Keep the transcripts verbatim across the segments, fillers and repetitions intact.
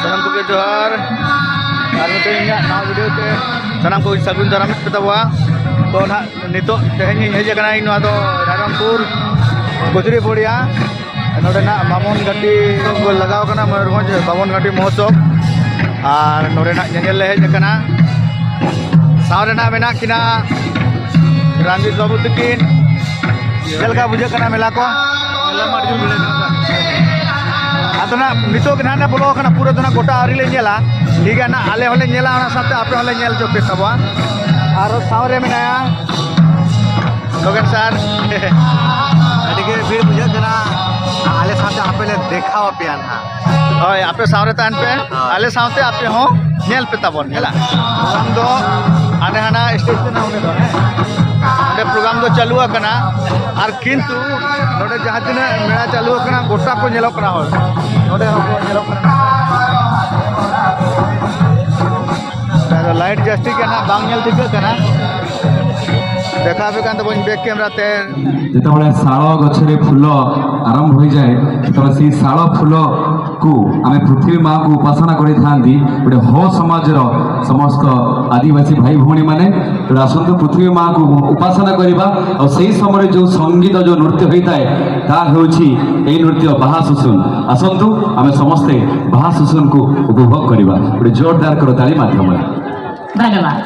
ᱥᱟᱱᱟᱢ ᱠᱚᱜᱮ ᱡᱚᱦᱟᱨ᱾ ᱟᱨ ᱢᱤᱫᱴᱮᱱ ᱤᱧᱟᱹᱜ ᱱᱟᱣᱟ ᱵᱷᱤᱰᱤᱭᱳ ᱛᱮ ᱥᱟᱱᱟᱢ ᱠᱚ ᱥᱟᱹᱜᱩᱱ ᱫᱟᱨᱟᱢ ᱯᱮ ᱛᱟᱵᱚᱣᱟ᱾ ᱛᱚ ᱱᱟᱦᱟᱜ ᱱᱤᱛᱚᱜ ᱛᱮᱦᱮᱧ ᱤᱧ ᱦᱮᱡ ᱟᱠᱟᱱᱟ ᱤᱧ ᱱᱚᱣᱟ ᱫᱚ ᱨᱟᱭᱨᱚᱝᱯᱩᱨ ᱜᱚᱡᱽᱨᱤ ᱯᱚᱲᱤᱭᱟ᱾ ᱱᱚᱰᱮᱱᱟᱜ ᱵᱟᱢᱚᱱ ᱜᱷᱟᱴᱤ ᱠᱚ ᱞᱟᱜᱟᱣ ᱠᱟᱱᱟ, ᱢᱚᱭᱩᱨᱵᱷᱚᱸᱡᱽ ᱵᱟᱢᱚᱱ ᱜᱷᱟᱴᱤ ᱢᱚᱦᱳᱛᱥᱚᱵᱽ᱾ ᱟᱨ ᱱᱚᱰᱮᱱᱟᱜ ᱧᱮᱧᱮᱞ ᱞᱮ ᱦᱮᱡ ᱟᱠᱟᱱᱟ᱾ ᱥᱟᱶ ᱨᱮᱱᱟᱜ ᱢᱮᱱᱟᱜ ᱠᱤᱱᱟ ᱨᱟᱱᱡᱤᱛ ᱵᱟᱹᱵᱩ ᱛᱟᱹᱠᱤᱱ᱾ ᱪᱮᱫ ᱞᱮᱠᱟ ᱵᱩᱡᱷᱟᱹᱜ ᱠᱟᱱᱟ ᱢᱮᱞᱟ ᱠᱚ? ᱢᱮᱞᱟ ᱢᱟ ᱟᱹᱰᱤ ᱡᱳᱨ ᱵᱷᱤᱲ ᱢᱮᱱᱟᱜᱼᱟ᱾ ᱟᱫᱚ ᱱᱟᱜ ᱱᱤᱛᱚᱜ ᱜᱮ ᱱᱟᱜ ᱞᱮ ᱵᱚᱞᱚ ᱟᱠᱟᱱᱟ, ᱯᱩᱨᱟᱹ ᱫᱚ ᱱᱟᱜ ᱜᱚᱴᱟ ᱟᱹᱣᱨᱤ ᱞᱮ ᱧᱮᱞᱟ᱾ ᱴᱷᱤᱠ ᱜᱮᱭᱟ, ᱱᱟᱜ ᱟᱞᱮ ᱦᱚᱸᱞᱮ ᱧᱮᱞᱟ, ᱚᱱᱟ ᱥᱟᱶᱛᱮ ᱟᱯᱮ ᱦᱚᱸᱞᱮ ᱧᱮᱞ ᱦᱚᱪᱚ ᱯᱮ ᱛᱟᱵᱚᱣᱟ᱾ ᱟᱨ ᱥᱟᱶ ᱨᱮ ᱢᱮᱱᱟᱭᱟ ᱥᱚᱜᱮᱱ ᱥᱟᱨ᱾ ᱟᱹᱰᱤ ᱜᱮ ᱵᱷᱤᱲ ᱵᱩᱡᱷᱟᱹᱜ ᱠᱟᱱᱟ, ᱟᱞᱮ ᱥᱟᱶᱛᱮ ᱟᱯᱮ ᱞᱮ ᱫᱮᱠᱷᱟᱣ ᱟᱯᱮᱭᱟ ᱱᱟᱦᱟᱜ᱾ ᱦᱳᱭ, ᱟᱯᱮ ᱥᱟᱶ ᱨᱮ ᱛᱟᱦᱮᱱ ᱯᱮ, ᱦᱳᱭ᱾ ᱟᱞᱮ ᱥᱟᱶᱛᱮ ᱟᱯᱮ ᱦᱚᱸ ᱧᱮᱞ ᱯᱮ ᱛᱟᱵᱚᱱ ᱢᱮᱞᱟ᱾ ᱯᱨᱳᱜᱨᱟᱢ ᱫᱚ ᱦᱟᱸᱰᱮ ᱦᱟᱱᱟ ᱥᱴᱮᱡ ᱠᱟᱱᱟ, ᱚᱸᱰᱮ ᱫᱚ, ᱦᱮᱸ, ᱚᱸᱰᱮ ᱯᱨᱳᱜᱨᱟᱢ ᱫᱚ ᱪᱟᱹᱞᱩ ᱟᱠᱟᱱᱟ᱾ ᱟᱨ ᱠᱤᱱᱛᱩ ᱱᱚᱰᱮ ᱡᱟᱦᱟᱸ ᱛᱤᱱᱟᱹᱜ ᱢᱮᱞᱟ ᱪᱟᱹᱞᱩ ᱟᱠᱟᱱᱟ, ᱜᱚᱴᱟ ᱠᱚ ᱧᱮᱞᱚᱜ ᱠᱟᱱᱟ ᱦᱚᱲ, ᱱᱚᱰᱮ ᱦᱚᱸᱠᱚ ᱧᱮᱞᱚᱜ ᱠᱟᱱᱟ᱾ ᱟᱫᱚ ᱞᱟᱭᱤᱴ ᱡᱟᱹᱥᱛᱤ ᱜᱮ ᱱᱟᱜ ᱵᱟᱝ ᱧᱮᱞ ᱴᱷᱤᱠᱟᱹᱜ ᱠᱟᱱᱟ᱾ ଦେଖା ହେବେ କାନ୍ତା ବଇନ ବ୍ୟାକ୍ କ୍ୟାମେରା ତେ। ଯେତେବେଳେ ଶାଳ ଗଛରେ ଫୁଲ ଆରମ୍ଭ ହୋଇଯାଏ, ସେତେବେଳେ ସେଇ ଶାଳ ଫୁଲକୁ ଆମେ ପୃଥିବୀ ମାଆକୁ ଉପାସନା କରିଥାନ୍ତି। ଗୋଟେ ହୋ ସମାଜର ସମସ୍ତ ଆଦିବାସୀ ଭାଇ ଭଉଣୀମାନେ, ତେବେ ଆସନ୍ତୁ ପୃଥିବୀ ମାଆକୁ ଉପାସନା କରିବା। ଆଉ ସେଇ ସମୟରେ ଯେଉଁ ସଙ୍ଗୀତ, ଯେଉଁ ନୃତ୍ୟ ହୋଇଥାଏ, ତାହା ହେଉଛି ଏହି ନୃତ୍ୟ ବାହା ସୁସୁନ। ଆସନ୍ତୁ ଆମେ ସମସ୍ତେ ବାହା ସୁସୁନକୁ ଉପଭୋଗ କରିବା ଗୋଟେ ଜୋରଦାର କରତାଳି ମାଧ୍ୟମରେ। ଧନ୍ୟବାଦ।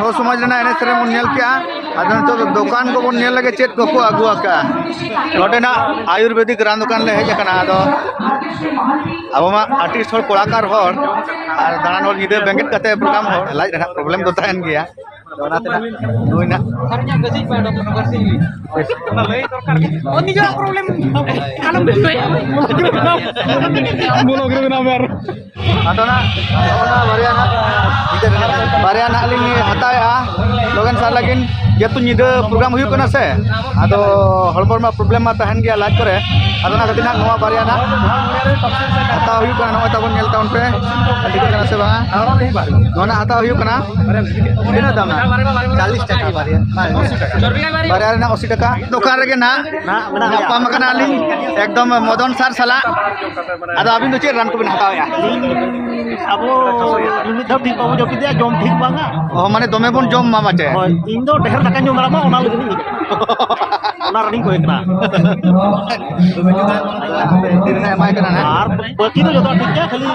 ᱦᱚᱲ ᱥᱚᱢᱟᱡᱽ ᱨᱮᱱᱟᱜ ᱮᱱᱮᱡ ᱥᱮᱨᱮᱧ ᱵᱚᱱ ᱧᱮᱞ ᱠᱮᱜᱼᱟ᱾ ᱟᱫᱚ ᱱᱤᱛᱚᱜ ᱫᱚ ᱫᱚᱠᱟᱱ ᱠᱚᱵᱚᱱ ᱧᱮᱞ ᱞᱮᱜᱮ ᱪᱮᱫ ᱠᱚᱠᱚ ᱟᱹᱜᱩ ᱟᱠᱟᱫᱼᱟ᱾ ᱱᱚᱰᱮᱱᱟᱜ ᱟᱭᱩᱨᱵᱮᱫᱤᱠ ᱨᱟᱱ ᱫᱚᱠᱟᱱ ᱞᱮ ᱦᱮᱡ ᱟᱠᱟᱱᱟ᱾ ᱟᱫᱚ ᱟᱵᱚ ᱢᱟ ᱟᱨᱴᱤᱥᱴ ᱦᱚᱲ, ᱠᱚᱞᱟᱠᱟᱨ ᱦᱚᱲ, ᱟᱨ ᱫᱟᱬᱟᱱ ᱦᱚᱲ, ᱧᱤᱫᱟᱹ ᱵᱮᱸᱜᱮᱫ ᱠᱟᱛᱮ ᱯᱨᱳᱜᱨᱟᱢ ᱦᱚᱲ, ᱞᱟᱡ ᱨᱮᱱᱟᱜ ᱯᱨᱚᱵᱞᱮᱢ ᱫᱚ ᱛᱟᱦᱮᱱ ᱜᱮᱭᱟ᱾ ᱟᱫᱚ ᱚᱱᱟᱛᱮ ᱱᱟᱜ ᱱᱩᱭ ᱱᱟᱜ ᱚ, ᱱᱤᱡᱮᱨᱟᱜ ᱯᱨᱚᱵᱞᱮᱢ ᱟᱞᱚᱢ ᱵᱩᱡᱷᱟᱹᱣᱟ᱾ ᱵᱚᱞᱚ ᱜᱮ ᱵᱮᱱᱟᱣ ᱢᱮ ᱟᱨ᱾ ᱟᱫᱚ ᱱᱟᱜ ᱱᱚᱜᱼᱚ ᱱᱟ ᱵᱟᱨᱭᱟ ᱱᱟᱜ, ᱵᱟᱨᱭᱟ ᱱᱟᱜ ᱞᱤᱧ ᱦᱟᱛᱟᱣᱮᱜᱼᱟ᱾ ᱞᱚᱜᱮᱱ ᱥᱟᱨ ᱞᱟᱹᱜᱤᱫ, ᱡᱮᱦᱮᱛᱩ ᱧᱤᱫᱟᱹ ᱯᱨᱳᱜᱨᱟᱢ ᱦᱩᱭᱩᱜ ᱠᱟᱱᱟ ᱥᱮ, ᱟᱫᱚ ᱦᱚᱲᱢᱚ ᱨᱮᱢᱟ ᱯᱨᱚᱵᱞᱮᱢ ᱢᱟ ᱛᱟᱦᱮᱱ ᱜᱮᱭᱟ ᱞᱟᱡ ᱠᱚᱨᱮ᱾ ᱟᱫᱚ ᱚᱱᱟ ᱠᱷᱟᱹᱛᱤᱨ ᱱᱟᱜ ᱱᱚᱣᱟ ᱵᱟᱨᱭᱟ ᱱᱟᱜ ᱦᱟᱛᱟᱣ ᱦᱩᱭᱩᱜ ᱠᱟᱱᱟ᱾ ᱱᱚᱜᱼᱚᱭ ᱛᱟᱵᱚᱱ ᱧᱮᱞ ᱛᱟᱵᱚᱱ ᱯᱮ, ᱴᱷᱤᱠᱚᱜ ᱠᱟᱱᱟ ᱥᱮ ᱵᱟᱝᱟ? ᱱᱚᱣᱟ ᱱᱟᱜ ᱦᱟᱛᱟᱣ ᱦᱩᱭᱩᱜ ᱠᱟᱱᱟ᱾ ᱛᱤᱱᱟᱹᱜ ᱫᱟᱢ ᱱᱟᱜ? ᱪᱟᱞᱤᱥ ᱴᱟᱠᱟ ᱵᱟᱨᱭᱟ᱾ ᱵᱟᱨᱭᱟ ᱨᱮᱱᱟᱜ ᱚᱥᱤ ᱴᱟᱠᱟ᱾ ᱫᱚᱠᱟᱱ ᱨᱮᱜᱮ ᱱᱟᱜ ᱢᱮᱱᱟᱜ ᱢᱮᱱᱟᱜ ᱜᱮᱭᱟ᱾ ᱧᱟᱯᱟᱢ ᱟᱠᱟᱱᱟ ᱞᱤᱧ ᱮᱠᱫᱚᱢ ᱢᱚᱫᱚᱱ ᱥᱟᱨ ᱥᱟᱞᱟᱜ᱾ ᱟᱫᱚ ᱟᱹᱵᱤᱱ ᱫᱚ ᱪᱮᱫ ᱨᱟᱱ ᱠᱚᱵᱤᱱ ᱦᱟᱛᱟᱣᱮᱜᱼᱟ? ᱟᱵᱚ ᱢᱤᱢᱤᱫ ᱫᱷᱟᱣ ᱴᱷᱤᱠ ᱵᱟᱵᱚ ᱡᱚᱢ ᱤᱫᱤᱭᱟ, ᱡᱚᱢ ᱴᱷᱤᱠ ᱵᱟᱝᱟ᱾ ᱚ, ᱢᱟᱱᱮ ᱫᱚᱢᱮ ᱵᱚᱱ ᱡᱚᱢ ᱢᱟ ᱢᱟᱪᱮ᱾ ᱦᱳᱭ, ᱤᱧ ᱫᱚ ᱰᱷᱮᱨ ᱫᱟᱠᱟᱧ ᱡᱚᱢ ᱫᱟᱲᱮᱭᱟᱜ ᱢᱟ, ᱚᱱᱟ ᱞᱟᱹᱜᱤᱫ ᱤᱧ ᱦᱮᱡ ᱟᱠᱟᱱᱟ᱾ ᱚᱱᱟ ᱨᱟᱱᱤᱧ ᱠᱚᱭ ᱠᱟᱱᱟ᱾ ᱫᱚᱢᱮ ᱡᱩᱫᱤ ᱮᱢᱟᱭ ᱠᱟᱱᱟ ᱱᱟᱜ᱾ ᱟᱨ ᱵᱟᱹᱠᱤ ᱫᱚ ᱡᱚᱛᱚ ᱴᱷᱤᱠ ᱜᱮᱭᱟ, ᱠᱷᱟᱹᱞᱤ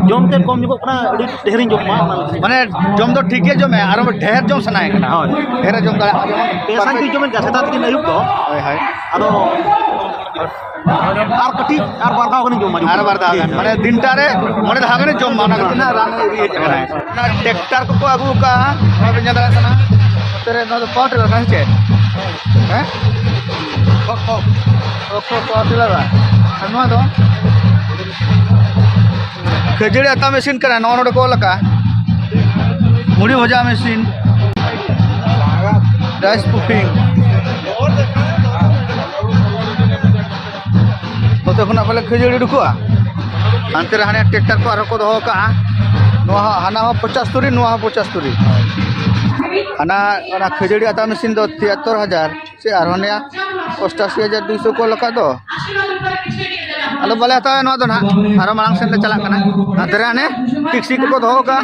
ᱡᱚᱢ ᱛᱮ ᱠᱚᱢ ᱧᱚᱜᱚᱜ ᱠᱟᱱᱟ, ᱟᱹᱰᱤ ᱰᱷᱮᱨᱤᱧ ᱡᱚᱢ ᱢᱟ, ᱚᱱᱟ ᱞᱟᱹᱜᱤᱫ᱾ ᱢᱟᱱᱮ ᱡᱚᱢ ᱫᱚ ᱴᱷᱤᱠ ᱜᱮ ᱡᱚᱢᱮ, ᱟᱨᱚ ᱰᱷᱮᱨ ᱡᱚᱢ ᱥᱟᱱᱟᱭᱮ ᱠᱟᱱᱟ᱾ ᱦᱳᱭ᱾ ᱰᱷᱮᱨᱮ ᱡᱚᱢ ᱫᱟᱲᱮᱭᱟᱜᱼᱟ, ᱡᱮᱢᱚᱱ ᱯᱮ ᱥᱟᱭ ᱠᱤᱞᱳ ᱡᱚᱢᱮ ᱥᱮᱛᱟᱜ ᱛᱤᱠᱤᱱ ᱟᱹᱭᱩᱵ ᱫᱚ᱾ ᱦᱳᱭ, ᱦᱳᱭ᱾ ᱟᱫᱚ ᱟᱨ ᱠᱟᱹᱴᱤᱡ, ᱟᱨ ᱵᱟᱨ ᱫᱷᱟᱣ ᱜᱟᱱᱤᱧ ᱡᱚᱢᱟ᱾ ᱟᱨ ᱵᱟᱨ ᱫᱷᱟᱣ ᱜᱟᱱ, ᱢᱟᱱᱮ ᱫᱤᱱᱴᱟ ᱨᱮ ᱢᱚᱬᱮ ᱫᱷᱟᱣ ᱜᱟᱱᱮ ᱡᱚᱢ ᱢᱟ, ᱚᱱᱟ ᱠᱷᱟᱹᱛᱤᱨ ᱱᱟᱜ ᱨᱟᱱ ᱤᱫᱤ ᱦᱮᱡ ᱟᱠᱟᱱᱟ᱾ ᱚᱱᱟ ᱴᱨᱟᱠᱴᱟᱨ ᱠᱚᱠᱚ ᱟᱹᱜᱩ ᱟᱠᱟᱫᱼᱟ, ᱱᱚᱣᱟ ᱵᱮᱱ ᱧᱮᱞ ᱫᱟᱲᱮᱭᱟᱜ ᱠᱟᱱᱟ᱾ ᱱᱚᱛᱮ ᱨᱮ ᱱᱚᱣᱟ ᱫᱚ ᱯᱟᱣᱟᱨ ᱴᱤᱞᱟᱨ ᱠᱟᱱᱟ ᱥᱮ ᱪᱮᱫ? ᱦᱮᱸ? ᱚᱠᱚ, ᱚᱠᱚ ᱯᱟᱣᱟᱨ ᱴᱤᱞᱟᱨ ᱵᱟᱝ? ᱟᱨ ᱱᱚᱣᱟ ᱫᱚ? ᱠᱷᱟᱹᱡᱟᱹᱲᱤ ᱟᱛᱟ ᱢᱮᱥᱤᱱ ᱠᱟᱱᱟ, ᱱᱚᱜᱼᱚ ᱱᱚᱰᱮ ᱠᱚ ᱚᱞ ᱟᱠᱟᱫᱼᱟ ᱢᱩᱲᱤ ᱵᱷᱚᱡᱟ ᱢᱮᱥᱤᱱ, rice puffing᱾ ᱱᱚᱛᱮ ᱠᱷᱚᱱᱟᱜ ᱯᱟᱞᱮ ᱠᱷᱟᱹᱡᱟᱹᱲᱤ ᱩᱰᱩᱠᱚᱜᱼᱟ᱾ ᱦᱟᱱᱛᱮ ᱨᱮ ᱦᱟᱱᱮ tractor ᱠᱚ ᱟᱨᱦᱚᱸ ᱠᱚ ᱫᱚᱦᱚ ᱠᱟᱜᱼᱟ᱾ ᱱᱚᱣᱟ ᱦᱚᱸ, ᱦᱟᱱᱟ ᱦᱚᱸ ᱯᱚᱸᱪᱟᱥ ᱛᱩᱨᱤ, ᱱᱚᱣᱟ ᱦᱚᱸ ᱯᱚᱸᱪᱟᱥ ᱛᱩᱨᱤ᱾ ᱦᱟᱱᱟ, ᱚᱱᱟ ᱠᱷᱟᱹᱡᱟᱹᱲᱤ ᱟᱛᱟ ᱢᱮᱥᱤᱱ ᱫᱚ ᱛᱤᱭᱟᱛᱛᱚᱨ ᱦᱟᱡᱟᱨ ᱥᱮ ᱟᱨᱦᱚᱸ ᱱᱮᱭᱟ ᱚᱥᱴᱟᱥᱤ ᱦᱟᱡᱟᱨ ᱫᱩᱭᱥᱚ ᱠᱚ ᱞᱮᱠᱟ ᱫᱚ᱾ ᱟᱫᱚ ᱵᱟᱞᱮ ᱦᱟᱛᱟᱣᱟ ᱱᱚᱣᱟ ᱫᱚ ᱱᱟᱦᱟᱜ, ᱟᱨᱦᱚᱸ ᱢᱟᱲᱟᱝ ᱥᱮᱫ ᱞᱮ ᱪᱟᱞᱟᱜ ᱠᱟᱱᱟ᱾ ᱦᱟᱱᱛᱮ ᱨᱮ ᱦᱟᱱᱮ ᱴᱤᱠᱥᱤ ᱠᱚᱠᱚ ᱫᱚᱦᱚ ᱠᱟᱜᱼᱟ᱾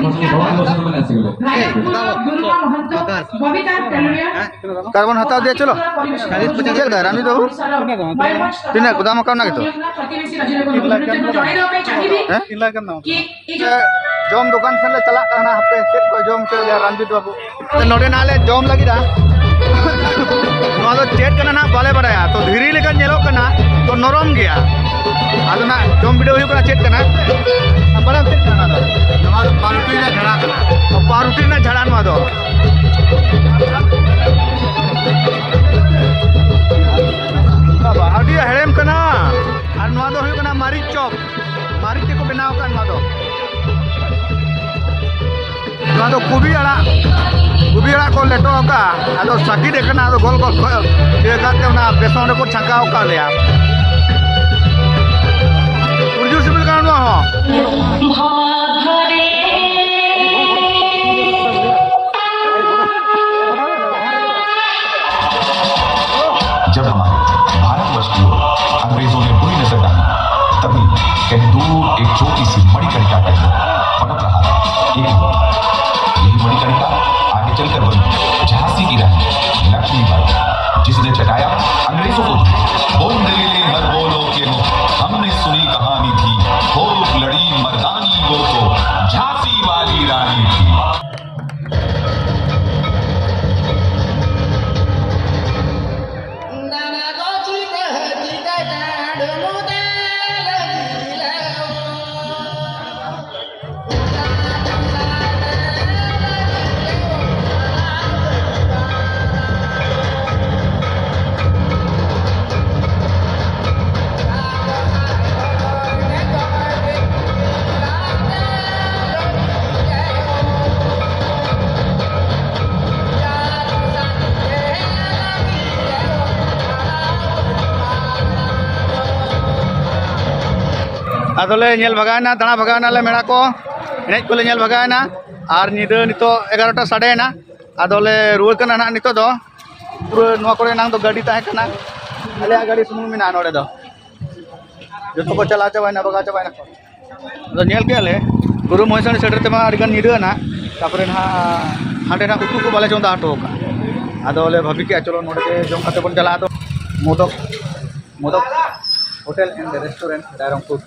ᱚᱠᱟ ᱵᱚᱱ ᱦᱟᱛᱟᱣ ᱤᱫᱤᱭᱟ, ᱪᱚᱞᱚ᱾ ᱪᱮᱫ ᱞᱮᱠᱟ ᱨᱟᱱᱤ ᱵᱟᱹᱵᱩ? ᱛᱤᱱᱟᱹᱜ ᱫᱟᱢ ᱟᱠᱟᱱᱟ ᱜᱮᱛᱚ? ᱦᱮᱸ? ᱡᱚᱢ ᱫᱚᱠᱟᱱ ᱥᱮᱫ ᱞᱮ ᱪᱟᱞᱟᱜ ᱠᱟᱱᱟ, ᱦᱟᱯᱮ ᱪᱮᱫ ᱠᱚ ᱡᱚᱢ ᱦᱚᱪᱚᱭᱮᱫ ᱞᱮᱭᱟ ᱨᱟᱱᱡᱤᱛ ᱵᱟᱹᱵᱩ᱾ ᱱᱚᱰᱮ ᱱᱟᱜ ᱞᱮ ᱡᱚᱢ ᱞᱟᱹᱜᱤᱫᱼᱟ᱾ ᱱᱚᱣᱟ ᱫᱚ ᱪᱮᱫ ᱠᱟᱱᱟ ᱱᱟᱜ ᱵᱟᱞᱮ ᱵᱟᱲᱟᱭᱟ, ᱛᱚ ᱫᱷᱤᱨᱤ ᱞᱮᱠᱟ ᱧᱮᱞᱚᱜ ᱠᱟᱱᱟ, ᱛᱚ ᱱᱚᱨᱚᱢ ᱜᱮᱭᱟ᱾ ᱟᱫᱚ ᱱᱟᱜ ᱡᱚᱢ ᱵᱤᱰᱟᱹᱣ ᱦᱩᱭᱩᱜ ᱠᱟᱱᱟ ᱪᱮᱫ ᱠᱟᱱᱟ, ᱵᱟᱲᱟᱭᱟᱢ ᱪᱮᱫ ᱠᱟᱱᱟ ᱱᱚᱣᱟ ᱫᱚ? ᱱᱚᱣᱟ ᱫᱚ ᱯᱟᱣᱨᱩᱴᱤ ᱨᱮᱱᱟᱜ ᱡᱷᱟᱲᱟ ᱠᱟᱱᱟ᱾ ᱯᱟᱣᱨᱩᱴᱤ ᱨᱮᱱᱟᱜ ᱡᱷᱟᱲᱟ ᱱᱚᱣᱟ ᱫᱚ᱾ ᱵᱟᱵᱟ, ᱟᱹᱰᱤ ᱦᱮᱲᱮᱢ ᱠᱟᱱᱟ᱾ ᱟᱨ ᱱᱚᱣᱟ ᱫᱚ ᱦᱩᱭᱩᱜ ᱠᱟᱱᱟ ᱢᱟᱹᱨᱤᱪ ᱪᱚᱯ, ᱢᱟᱹᱨᱤᱪ ᱛᱮᱠᱚ ᱵᱮᱱᱟᱣ ᱟᱠᱟᱫ ᱱᱚᱣᱟ ᱫᱚ᱾ ᱱᱚᱣᱟ ᱫᱚ ᱠᱚᱵᱤ ᱟᱲᱟᱜ, ᱠᱚᱵᱤ ᱟᱲᱟᱜ ᱠᱚ ᱞᱮᱴᱚ ᱟᱠᱟᱫᱼᱟ᱾ ᱟᱫᱚ ᱥᱟᱹᱠᱤᱛ ᱟᱠᱟᱱᱟ, ᱟᱫᱚ ᱜᱚᱞ ᱜᱚᱞ ᱠᱚ ᱤᱭᱟᱹ ᱠᱟᱛᱮ ᱚᱱᱟ ᱵᱮᱥᱚᱱ ᱨᱮᱠᱚ ᱪᱷᱟᱸᱠᱟᱣ ᱟᱠᱟᱫ ᱞᱮᱭᱟ᱾ ᱯᱨᱚᱪᱩᱨ ᱥᱤᱵᱤᱞ ᱠᱟᱱᱟ ᱱᱚᱣᱟ ᱦᱚᱸ᱾ जब हमारे भारतवर्ष की ओर अंग्रेजों ने बुरी नजर डाली, तभी कहीं दूर एक छोटी सी मणिकणिका का पनप रहा था। एक यही मणिकणिका आगे चलकर बनी झांसी की रानी लक्ष्मीबाई, जिसने चटाया अंग्रेजों को धूल। बोंदे हर बोलो के मुख, हमने सुनी कहानी थी, खूब लड़ी मर्दानी वो तो झांसी वाली रानी थी। ᱟᱫᱚᱞᱮ ᱧᱮᱞ ᱵᱷᱟᱜᱟᱣᱮᱱᱟ, ᱫᱟᱬᱟ ᱵᱷᱟᱜᱟᱣᱮᱱᱟᱞᱮ ᱢᱮᱞᱟ ᱠᱚ, ᱮᱱᱮᱡ ᱠᱚᱞᱮ ᱧᱮᱞ ᱵᱷᱟᱜᱟᱣᱮᱱᱟ᱾ ᱟᱨ ᱧᱤᱫᱟᱹ ᱱᱤᱛᱚᱜ ᱮᱜᱟᱨᱚᱴᱟ ᱥᱟᱰᱮᱭᱮᱱᱟ᱾ ᱟᱫᱚᱞᱮ ᱨᱩᱣᱟᱹᱲ ᱠᱟᱱᱟ ᱱᱟᱦᱟᱜ ᱱᱤᱛᱚᱜ ᱫᱚ᱾ ᱯᱩᱨᱟᱹ ᱱᱚᱣᱟ ᱠᱚᱨᱮ ᱮᱱᱟᱝ ᱫᱚ ᱜᱟᱹᱰᱤ ᱛᱟᱦᱮᱸ ᱠᱟᱱᱟ, ᱟᱞᱮᱭᱟᱜ ᱜᱟᱹᱰᱤ ᱥᱩᱢᱩᱝ ᱢᱮᱱᱟᱜᱼᱟ ᱱᱚᱰᱮ ᱫᱚ᱾ ᱡᱚᱛᱚ ᱠᱚ ᱪᱟᱞᱟᱣ ᱪᱟᱵᱟᱭᱮᱱᱟ, ᱵᱷᱟᱜᱟᱣ ᱪᱟᱵᱟᱭᱮᱱᱟ ᱠᱚ᱾ ᱟᱫᱚ ᱧᱮᱞ ᱠᱮᱜᱼᱟ ᱞᱮ, ᱯᱩᱨᱟᱹ ᱢᱚᱦᱮᱥᱟᱱᱤ ᱥᱮᱴᱮᱨ ᱛᱮᱢᱟ ᱟᱹᱰᱤ ᱜᱟᱱ ᱧᱤᱫᱟᱹ ᱮᱱᱟ᱾ ᱛᱟᱨᱯᱚᱨᱮ ᱱᱟᱦᱟᱜ ᱦᱟᱸᱰᱮ ᱱᱟᱦᱟᱜ ᱩᱛᱩ ᱠᱚ ᱵᱟᱞᱮ ᱪᱚᱸᱫᱟ ᱦᱚᱴᱚ ᱟᱠᱟᱫᱼᱟ᱾ ᱟᱫᱚ ᱞᱮ ᱵᱷᱟᱹᱵᱤ ᱠᱮᱜᱼᱟ, ᱪᱚᱞᱚ ᱱᱚᱰᱮ ᱜᱮ ᱡᱚᱢ ᱠᱟᱛᱮ ᱵᱚᱱ ᱪᱟᱞᱟᱜᱼᱟ᱾ ᱟᱫᱚ ᱢᱚᱫᱚᱠ, ᱢᱚᱫᱚᱠ Hotel and Restaurant ᱨᱟᱭᱨᱚᱝᱯᱩᱨ᱾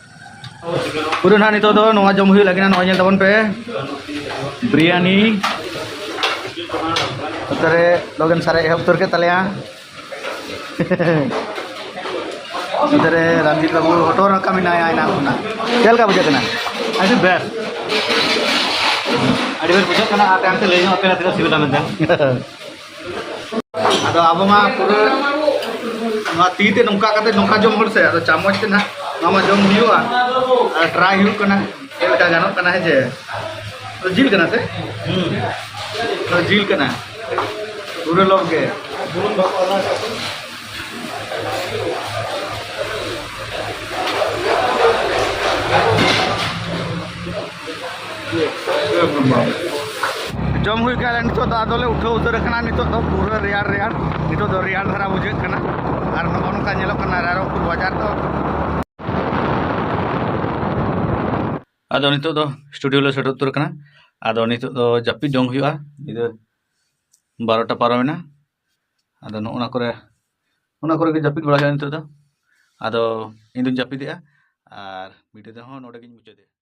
ᱯᱩᱨᱟᱹ ᱱᱟᱦᱟᱜ ᱱᱤᱛᱚᱜ ᱫᱚ ᱱᱚᱣᱟ ᱡᱚᱢ ᱦᱩᱭᱩᱜ ᱞᱟᱹᱜᱤᱫ ᱱᱟᱦᱟᱜ, ᱱᱚᱜᱼᱚᱭ ᱧᱮᱞ ᱛᱟᱵᱚᱱ ᱯᱮ, ᱵᱤᱨᱭᱟᱱᱤ᱾ ᱱᱚᱛᱮ ᱨᱮ ᱞᱚᱜᱮᱱ ᱥᱟᱨᱮ ᱮᱦᱚᱵ ᱩᱛᱟᱹᱨ ᱠᱮᱫ ᱛᱟᱞᱮᱭᱟ᱾ ᱱᱚᱛᱮ ᱨᱮ ᱨᱟᱢᱡᱤᱛ ᱵᱟᱹᱵᱩ ᱦᱚᱴᱚᱜ ᱨᱮ ᱠᱟᱹᱢᱤ ᱱᱟᱭᱟ ᱮᱱᱟᱝ ᱠᱷᱚᱱᱟᱜ᱾ ᱪᱮᱫ ᱞᱮᱠᱟ ᱵᱩᱡᱷᱟᱹᱜ ᱠᱟᱱᱟ? ᱟᱹᱰᱤ ᱵᱮᱥ, ᱟᱹᱰᱤ ᱵᱮᱥ ᱵᱩᱡᱷᱟᱹᱜ ᱠᱟᱱᱟ᱾ ᱟᱨ ᱛᱟᱭᱚᱢ ᱛᱮ ᱞᱟᱹᱭ ᱧᱚᱜ ᱟᱯᱮ ᱛᱤᱱᱟᱹᱜ ᱥᱤᱵᱤᱞᱟ ᱢᱮᱱᱛᱮ᱾ ᱟᱫᱚ ᱟᱵᱚ ᱢᱟ ᱯᱩᱨᱟᱹ ᱱᱚᱣᱟ ᱛᱤ ᱛᱮ ᱱᱚᱝᱠᱟ ᱠᱟᱛᱮ ᱱᱚᱝᱠᱟ ᱡᱚᱢ ᱦᱚᱲ ᱥᱮ, ᱟᱫᱚ ᱪᱟᱢᱚᱪ ᱛᱮ ᱱᱟᱦᱟᱜ ᱱᱚᱣᱟ ᱢᱟ ᱡᱚᱢ ᱦᱩᱭᱩᱜᱼᱟ᱾ ᱟᱨ ᱴᱨᱟᱭ ᱦᱩᱭᱩᱜ ᱠᱟᱱᱟ ᱪᱮᱫ ᱞᱮᱠᱟ ᱜᱟᱱᱚᱜ ᱠᱟᱱᱟ, ᱦᱮᱸ ᱪᱮ? ᱟᱫᱚ ᱡᱤᱞ ᱠᱟᱱᱟ ᱥᱮ? ᱦᱩᱸ᱾ ᱟᱫᱚ ᱡᱤᱞ ᱠᱟᱱᱟ, ᱯᱩᱨᱟᱹ ᱞᱚᱜ ᱜᱮ᱾ ᱡᱚᱢ ᱦᱩᱭ ᱠᱟᱜ ᱞᱮ, ᱱᱤᱛᱚᱜ ᱫᱚ ᱟᱫᱚᱞᱮ ᱩᱴᱷᱟᱹᱣ ᱩᱛᱟᱹᱨ ᱟᱠᱟᱱᱟ᱾ ᱱᱤᱛᱚᱜ ᱫᱚ ᱯᱩᱨᱟᱹ ᱨᱮᱭᱟᱲ ᱨᱮᱭᱟᱲ, ᱱᱤᱛᱚᱜ ᱫᱚ ᱨᱮᱭᱟᱲ ᱫᱷᱟᱨᱟ ᱵᱩᱡᱷᱟᱹᱜ ᱠᱟᱱᱟ᱾ ᱟᱨ ᱱᱚᱜᱼᱚ ᱱᱚᱝᱠᱟ ᱧᱮᱞᱚᱜ ᱠᱟᱱᱟ ᱨᱟᱭᱨᱚᱝᱯᱩᱨ ᱵᱟᱡᱟᱨ ᱫᱚ᱾ ᱟᱫᱚ ᱱᱤᱛᱚᱜ ᱫᱚ ᱥᱴᱩᱰᱤᱭᱳ ᱞᱮ ᱥᱮᱴᱮᱨ ᱩᱛᱟᱹᱨ ᱟᱠᱟᱱᱟ᱾ ᱟᱫᱚ ᱱᱤᱛᱚᱜ ᱫᱚ ᱡᱟᱹᱯᱤᱫ ᱡᱚᱝ ᱦᱩᱭᱩᱜᱼᱟ᱾ ᱧᱤᱫᱟᱹ ᱵᱟᱨᱚᱴᱟ ᱯᱟᱨᱚᱢᱮᱱᱟ᱾ ᱟᱫᱚ ᱱᱚᱜᱼᱚ ᱱᱟ ᱠᱚᱨᱮ, ᱚᱱᱟ ᱠᱚᱨᱮ ᱜᱮ ᱡᱟᱹᱯᱤᱫ ᱵᱟᱲᱟ ᱦᱩᱭᱩᱜᱼᱟ ᱱᱤᱛᱚᱜ ᱫᱚ᱾ ᱟᱫᱚ ᱤᱧ ᱫᱚᱧ ᱡᱟᱹᱯᱤᱫᱮᱜᱼᱟ ᱟᱨ ᱵᱷᱤᱰᱤᱭᱳ ᱫᱚ ᱦᱚᱸ ᱱᱚᱰᱮ ᱜᱤᱧ ᱢᱩᱪᱟᱹᱫᱮᱜᱼᱟ᱾